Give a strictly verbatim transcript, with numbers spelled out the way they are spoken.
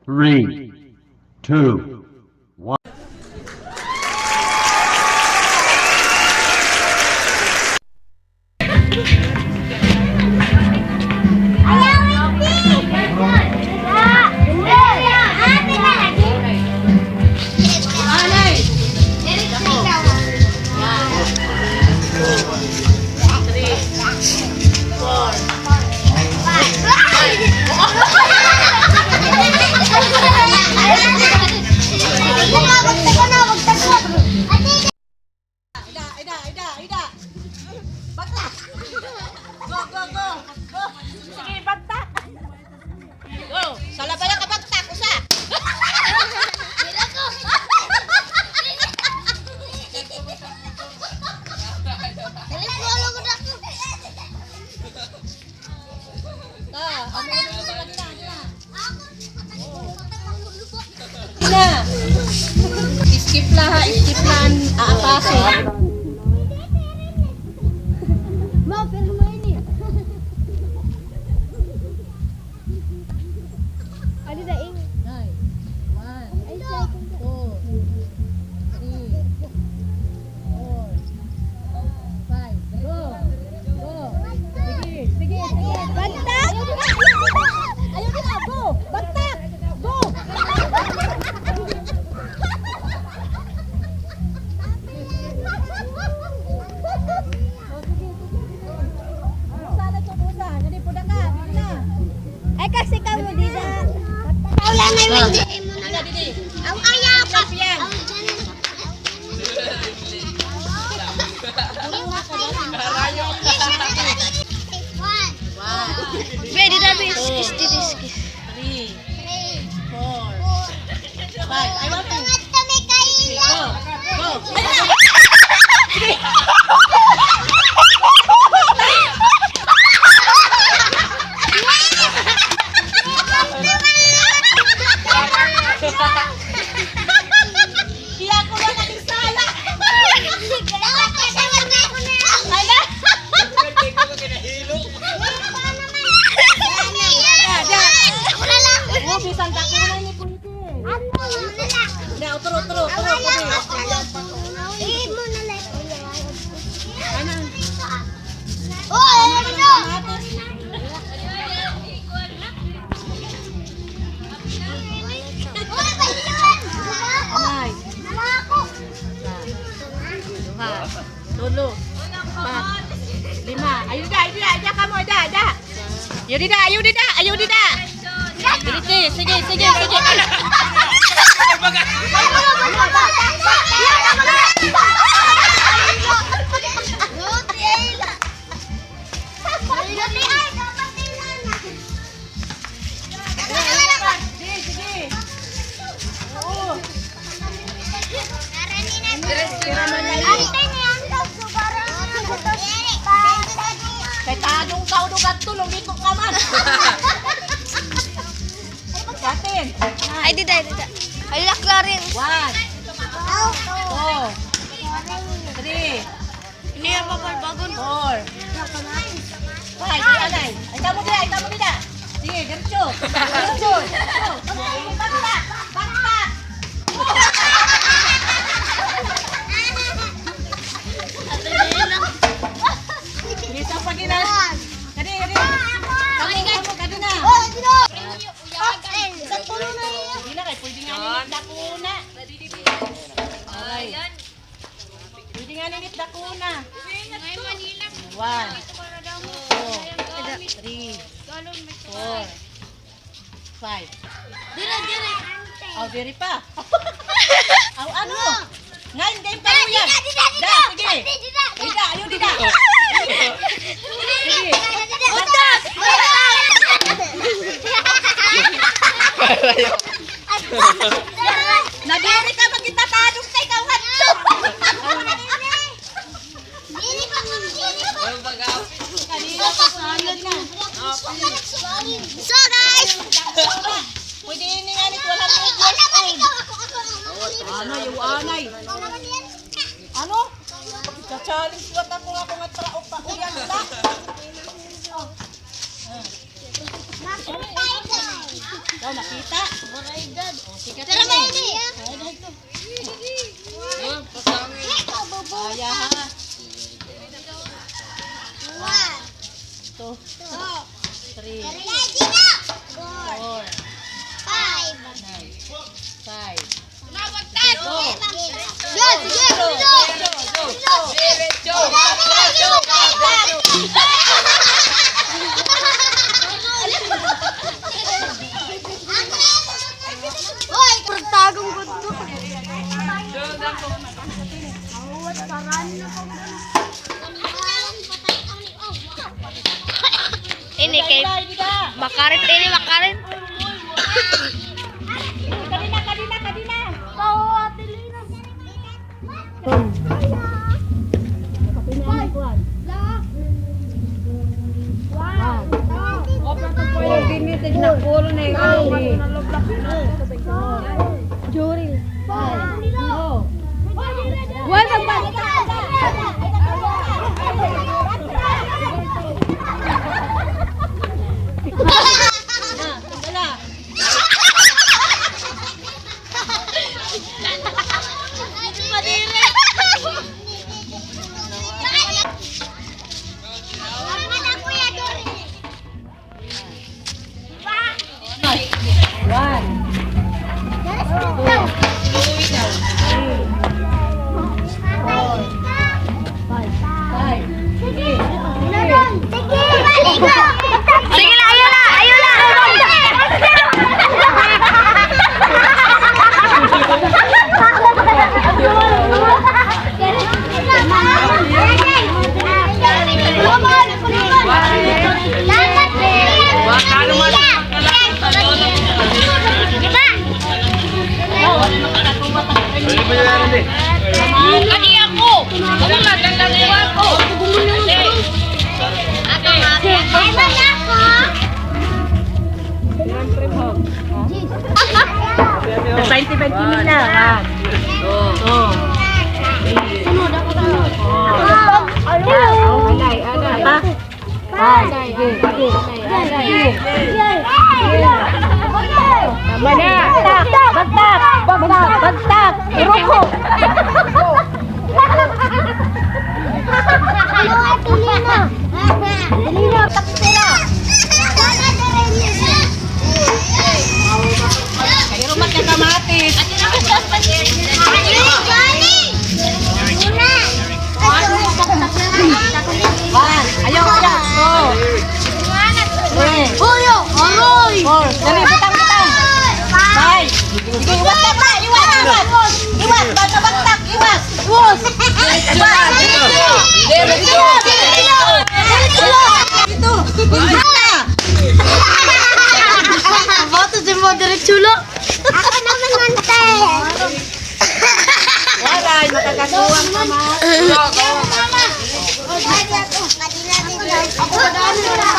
Three, two, one. Ida, ida, ida, ida. Baktak. Go, go, go. Go. Sige, baktak. Go. Sala bala ka baktak, usa. Dali, follow ko na ako. Ta, ano na, ano na, ano na. Ina. Skip la ha, skip la an aapaso. Ma, pero mo ini. Ano na ing? Nine. One. Ay, two. Three. Four. Five. Go. Go. Sige, sige, sige. Bagtak! Ayaw na, go! Bagtak! Go! Sana ito, busa. Dali, puda ka. Dali na. Ay, kasi kamo, di na. Ikaw lang ay may Didi. Ang ayaw ka. Champion. Pwede na, miss. Kiss, kiss, kiss. Three. Four. Five. I want to. Go. Go. Iya ko na nalisala. Ala. Da, da. Oh, bisan dako na ini pwede. Da, utro, utro, utro, utro. Ano? Anay. Isa, duha, tulo, upat, lima. Ayaw dida, ayaw dida, ayaw dida kamo, dida, dida. Ayaw dida, ayaw dida, ayaw dida. Sige, sige, sige, sige. Sige, sige. Oo. Kay tadong ka, udog adto, lumiko ka man. Katin. Ay, dida, dida. Ay, lakla rin. One. Two. Three. Ini an papalbagon. Four. Five. Ay, anay. Ay, kamo dida, ay, kamo dida. Sige, diretso. Diretso. Baktak. Baktak. Bisa pa gina. Kadi, kadi. Kamo, kamo, kadi na. Dili na kay pwede nga nindot dako na. Ay. Pwede nga nindot dako na. One. Two. Three. Four. Five. Diri, diri. Aw, diri pa. Aw, ano? Ngayon, game pa mo yan. Dida, dida, dida. Da, sige. Dida, dida. Dida, ayaw, dida. Sige. Dida, dida. Nadiri ka, magkita tadong sa ikaw, hadto. Diri pa, diri pa. Kanina pa sana. So, guys. Pwede ini nga nito, wala mo. Ako, ako, ako, ako. Anay, o anay. Ano? Cha-challenge liwat ako nga ako nga traok pa. Uyan na. Ikaw, nakita? Tara, Meli. Kaya, ha? One. Two. Two. Three. Four. Five. Five. Go. Go, go, go. Hoy, pagtagong ko to. Ini kay makarit, ini makarit. Kadina, kadina, kadina. Juril. Welcome back. One. Two. Three. Four. Five. Five. Sige. Sige la, ayaw la, ayaw la. Kani ako. Ako, maganda na ako. Ako, maganda na ako. Twenty, twenty mil na. One. Two. Sunod, ako, sunod. Oh. Agay, agay. Pa. Ay, sige, sige. Ay, sige. Tama na. Bagtak, bagtak, bagtak, bagtak. Iruko. Ano nga, tuloy na. Dali na, tapos na. Pero magkakamatis. One. Ayaw, ayaw. Two. Three. Uyo, aroy. Four. Dali, butang, butang. Five. Sige, iwas ka pa. Iwas, iwas. Iwas, bata, bata, iwas. Iwas. Diretso. Diretso. Diretso. Ito. Boto si mo, diretso lo. Ako naman, ante. Waray, makakakuha ka, ma. Ako, ako.